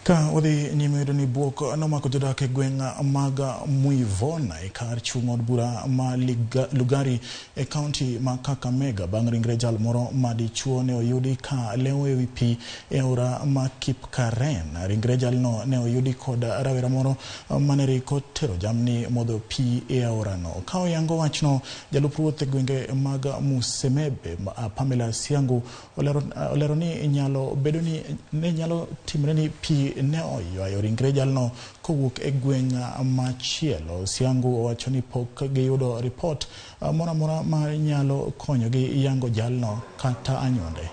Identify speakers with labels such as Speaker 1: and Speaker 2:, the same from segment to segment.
Speaker 1: Ka wadhi nyime yudo ni buok nomako jodak e gweng' mag Muivona e kar chung' od bura ma Lugari e kaunti ma Kakamega bang' ringre jal moro ma dichuo ne oyudi ka lewo ewi pi e aora ma Kipkaren. Ringre jalno ne oyudi kod rawera moro mane riko tero jamni modho pi e aorano. Ka oyango wachno, jalup ruoth e gwenge mag Musemebe Pamela Siangu olero ni nyalo bedo ni ne nyalo timre ni pi ne oywayo ringre jalno kowuok e gweng' machielo. Siangu owacho ni pok giyudo ripot moro amora ma nyalo konyogi yango jalno kata anyuonde.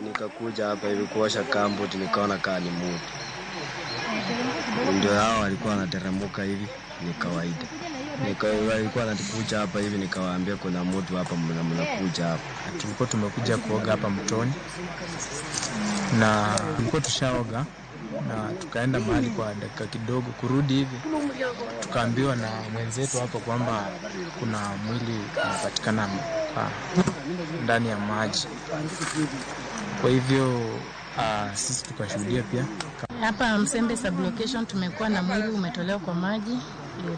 Speaker 2: Nikakuja hapa hivi kuosha gumboot, nikaona kaa ni mtu, ndio hao walikuwa wanateremka hivi, ni kawaida. Walikuwa wanakuja hapa hivi, nikawaambia kuna mtu hapa, mnakuja hapa.
Speaker 3: Tulikuwa tumekuja kuoga hapa mtoni na tulikuwa tushaoga na tukaenda mahali kwa dakika kidogo, kurudi hivi tukaambiwa na mwenzetu hapo kwamba kuna mwili unapatikana ndani ya maji. Kwa hivyo sisi tukashuhudia pia.
Speaker 4: Hapa Msembe sublocation tumekuwa na mwili umetolewa kwa maji,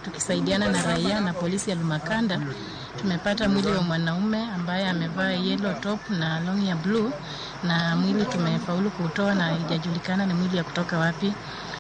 Speaker 4: tukisaidiana na raia na polisi ya Lumakanda. Tumepata mwili wa mwanaume ambaye amevaa yellow top na long ya blue, na mwili tumefaulu kuutoa na haijajulikana ni mwili ya kutoka wapi.